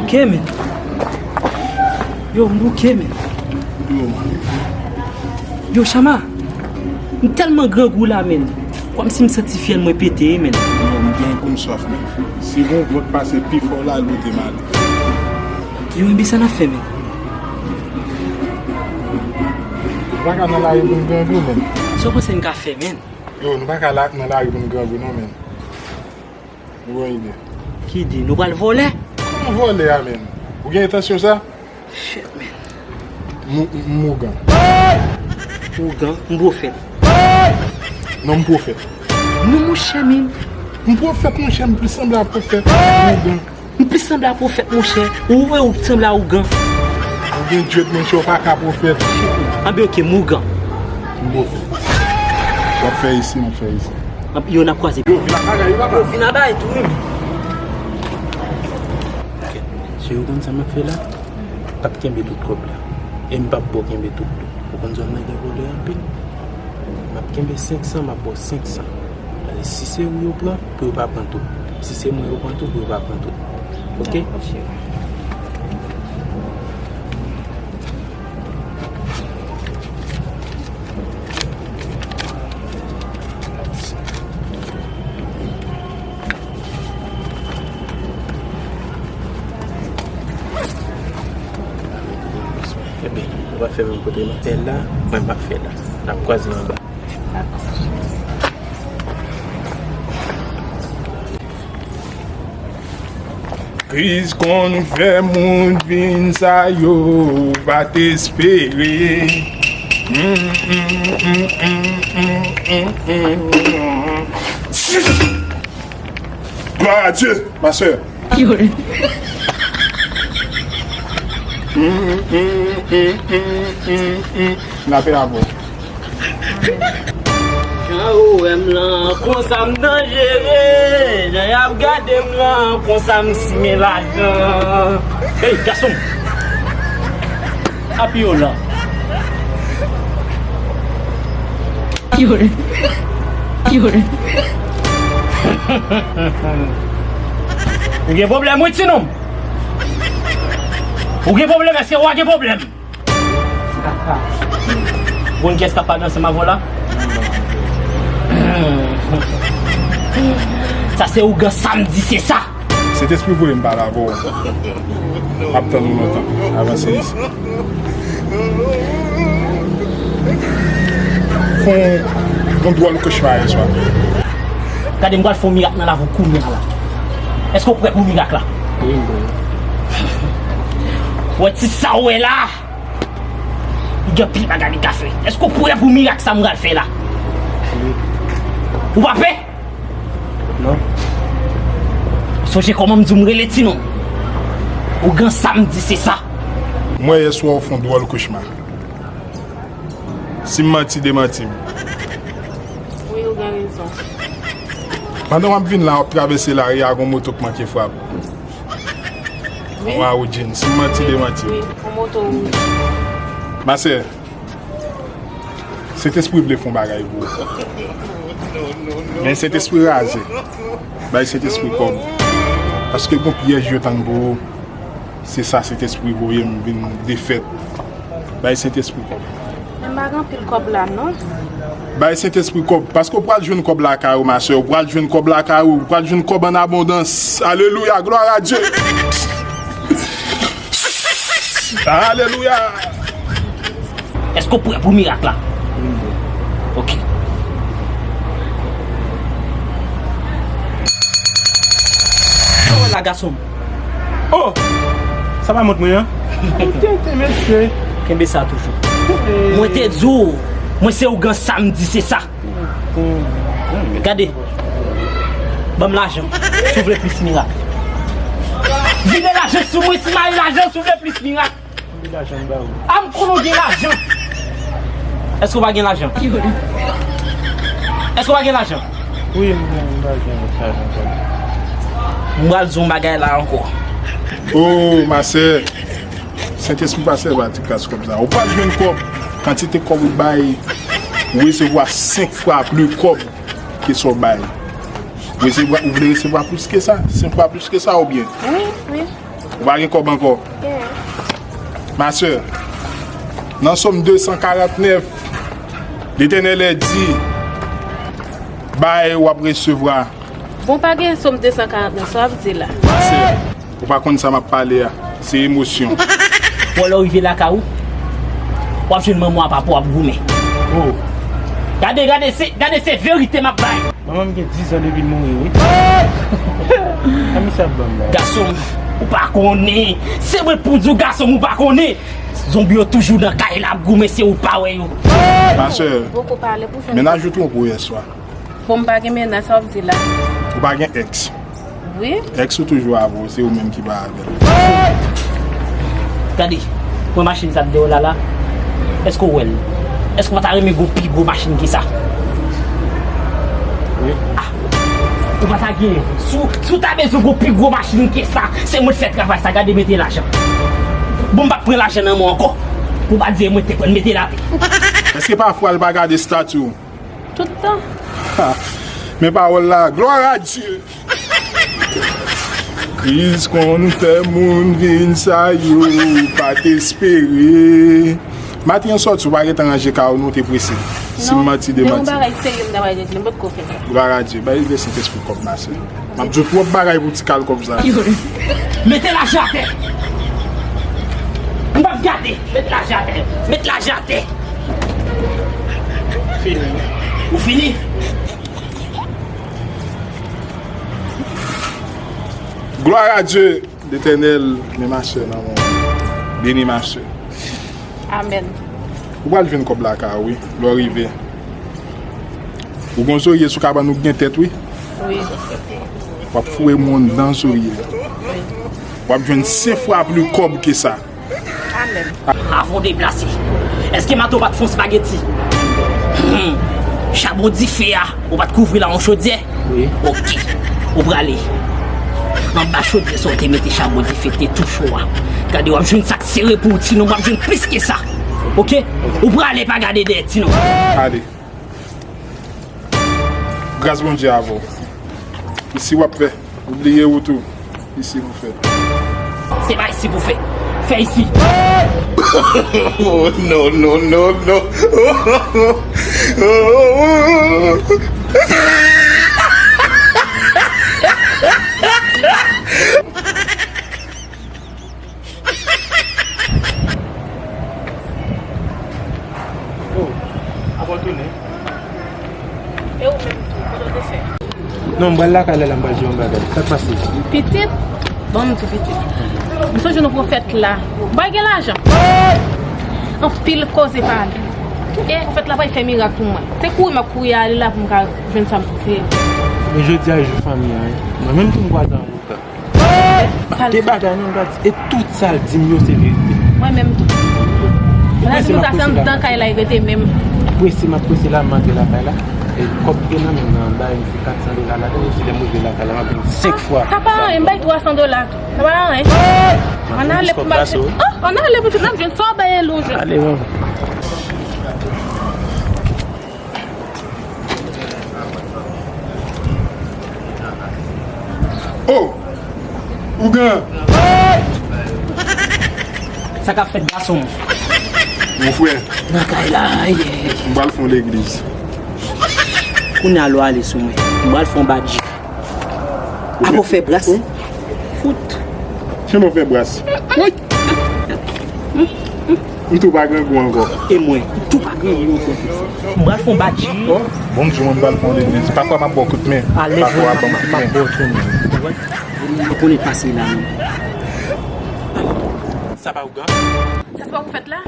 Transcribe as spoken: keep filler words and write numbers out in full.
Bouke, men. Yo, m bouke, men. Yo. Yo, Chama, m tèlman grangou la, men. Kòmsi m santi fyèl mwen pete, men. Yo, m gen pou m swaf, men. Si gon vant pase pi fò la, lote m ale. Yo, enben sa n ap fè, men. Nou pa ka nan lari pou n grangou, men. Sa w panse n ka fè, men? Yo, nou pa ka la, nan lari pou n grangou, non, men. Nou gon ide. Ki ide? Nou pral vòlè? Kòman vòlè a, men? Ou gen entansyon sa? Shit, man. M, m, m ougan. Ougan? M pwofèt. Non, m pwofèt. Non, monchè, men. M pwofèt, monchè, m plis sanble a pwofèt. M ougan. M plis sanble a pwofèt, monchè. Ou wè ou sanble a ougan. Ou gen djòl, monchè, ou pa ka pwofèt. Anben, oke, m ougan. M pwofèt. W ap fè isi, m ap fè isi. Anben, yo, n ap kwaze. Yo, vin ak bagay, yo, papa. Yo, vin ak bagay tou, wi. Cheri, ou konn sa m ap fè la? M p ap kenbe tout kòb la. E m p ap ba w kenbe tout tou. Ou konn zòn nan gen vòlè anpil. M ap kenbe senk san, m ap ba w senk san. Paske si se ou yo pran, pou yo pa pran tout. Si se mwen yo pran tou, pou yo pa pran tout. Oke? Dakò, cheri. Ebyen, ou pa fè menm kote non. Fè la, mwen m ap fè la. N ap kwaze anba. Kriz konn fè moun vin sa yo pa t espere. Gloire à Dieu, ma sœur. Lapè avè w. Jan yo wè m lan, konsa m danjere. Jan y ap gade m lan, konsa m simen lajan. Hey, gason m! Apiye w lan. Ou gen pwoblèm, wi, ti nonm. Ou gen pwoblèm, èske w a gen pwoblèm? Konn kiyès k ap pale ansanm avè w la? Sa se ougan samdi, se sa! Sentespri voye m pale avè w. M ap tann ou lontan. Avanse isi. Fon yon dwòl kochma yè swa. Gade, m pral fè yon mirak nan lavi w kounye a la. Èske w prè pou mirak la? Wi, m prè. Wè ti sa w wè la? Li gen anpil bagay li ka fè. Èske w prè pou mirak sa m pral fè la? Wi. Ou pa pè? Non. Sonje kòman m di w m rele ti nonm. Ougan samdi, se sa. M wè yè swa w fè yon dwòl kochma. Si m manti, demanti m. Wi, ou gen rezon. Pandan w ap vin la, w ap travèse lari a, gon moto k manke frape. Wi. Yon Audi, si m manti, demanti m. Wi, yon moto wouj. Ma sè, Sentespri vle fè yon bagay pou ou. Men Sentespri raze. Bay Sentespri kòb. Paske gon pyèj yo tann pou ou. Se sa Sentespri voye m vin defèt. Bay Sentespri kòb. Men m pa gen anpil kòb la, non. Bay Sentespri kòb. Paske w pral jwenn kòb lakay ou, ma sè. W pral jwenn kòb lakay ou. W pral jwenn kòb an abondans. Alelouya. Gloire à Dieu. Alelouya. Èske w prè pou mirak la? Wi, m prè. Ok. Sa w wè la, gason m? Oh! Sa pa mont mwen an? Tenten, mesye. Kenbe sa toujou. Mwen te di w, mwen se ougan samdi, se sa. Gade. Ban m lajan. Si w vle plis mirak. Vide lajan sou mwen, si m ale lajan, si w vle plis mirak. Konbyen lajan m ba ou? A, m konnen w gen lajan. Èske w pa gen lajan? Èske w pa gen lajan? Wi, m gen, m pa gen lajan. M pral di w yon bagay la ankò. Oh, ma sè, Sentespri pa sèvi a ti kras kòb sa. Ou pral jwenn kòb. Kantite kòb ou bay, ou resevwa senk fwa plis kòb ke sa w bay. Resevwa, ou vle resevwa plis ke sa? Senk fwa plis ke sa oubyen? Wi, wi. Ou pa gen kòb ankò? Gen. Ma sè, nan Sòm de san karant nèf, Letènèl di, bay, w ap resevwa. Bon, pa gen Sòm de san karant nèf, sa w ap di la? Ma sè, ou pa konn sa m ap pale a. Se emosyon. Bon, lè w rive lakay ou, w ap jwenn manman w ap ap goumen. Oh. Gade, gade, se, gade, se verite m ap bay. Manman m gen diz an depi l mouri, wi. Sa misye ap ban m la? Gason, ou pa konnen. Se mwen pou di w, gason, ou pa konnen. Zonbi yo toujou nan kay la ap goumen, se ou pa wè yo. Ma sè, mennaj ou twonpe w yèswa. Bon, m pa gen mennaj, sa w ap di la? Ou pa gen èks? Wi. Èks ou toujou avè w, se ou menm ki pa avè l. Gade, pran machin sa k dèyè w la la. Èske w wè l? Èske w pa ta renmen gon pi gwo machin ke sa? Wi. Ah, ou pa ta gen. Si w, si w ta bezwen gon pi gwo machin ke sa, se mwen k fè travay sa, gade mete lajan. Bon, m p ap pran lajan nan men w ankò. Pou w pa di e mwen k te pran l, mete l atè. Èske pafwa l pa gade estati w? Tout tan. Ha! Men pawòl la, gloire à Dieu! Kriz konn fè moun vin sa yo pa t espere. Maten an sòti, ou pa gentan ranje kay ou, non, ou te prese. Si m manti, demanti. Non, men yon bagay serye m ta pral regle, m potko fè sa. Gloire à Dieu. Bay Lesentespri kòb, ma sè. M ap di w twòp bagay pou ti kal kòb sa. Mete lajan atè. M p ap gade. Met lajan atè. Met lajan atè. Fini. Ou fini? Gloire à Dieu, Letènèl, men ma sè nan men w. Beni ma sè. Amèn. Ou pral jwenn kòb lakay ou, wi, lè w rive. Ou gon zorye sou kabann ou k gen tèt, wi. Wi. W ap foure moun nan zorye a. Wi. W ap jwenn senk fwa plis kòb ke sa. Amèn. Avan w deplase, èske mato pa t fè yon espageti? Hmm. Chabon dife a, ou pa t kouvri l ak yon chodyè? Wi. Oke. Ou prale. Anba chodyè sa w te mete chabon dife te tou cho a. Gade, w ap jwenn sa k sere pou ou, sinon w ap jwenn plis ke sa. Oke? Ou prale, pa gade dèyè, sinon. Ale. Gras Bondye avè w. Isi w ap fè. Ou bliye ou tou. Isi pou fè. Se pa isi pou fè. Fè isi. Oh, no, no, no, no. Oh, apa w tounen? E ou menm tou, kote w te fè? Non, m pral lakay la, la m pral jere yon bagay. Sa k pase? Pitit? Ban m di pitit. M sonje nou pwofèt la. M pa gen lajan. Anpil koze pale. E pwofèt la pral fè mirak pou mwen. Se kouri m ap kouri ale la pou m ka jwenn sa m pou fè. Men jodi a jou fanmi an, wi. Mwen menm tou m kwaze an wout la. Te bagay non, gad, e tout sa l di m yo se verite. Mwen menm tou. Mwen di nou sa se anndan kay la y rete menm. Prese, m ap prese la, m antre lakay la. E kòb ki nan men m nan anba, m di kat san dola ladan, m di lè m rive lakay la, m ap vin senk fwa. Sa pa anyen, m bay twa san dola tou. Sa pa anyen. Ann ale pou m al chèche. Oh, ann ale pou m al jwenn sa w bay e lou jwenn. Ale, bon. Oh! Ougan! Sa k ap fèt, gason m? Mon frè. Nan kay la, aye. M pral fè yon legliz. Kounye a lè w ale sou mwen. M pral fè yon badji. Apa w fè bras? Fout. Chan w fè bras. Woy! M tou pa grangou ankò. E mwen, m tou pa grangou ankò. M pral fè yon badji. Oh, bon, m di w, mwen m pral fè yon legliz. Pafwa m ap ba w kout men. Pafwa w ap ban m kout men. Ou konnen pase la menm. Sa pa ougan? Sa se pa ou k fèt la?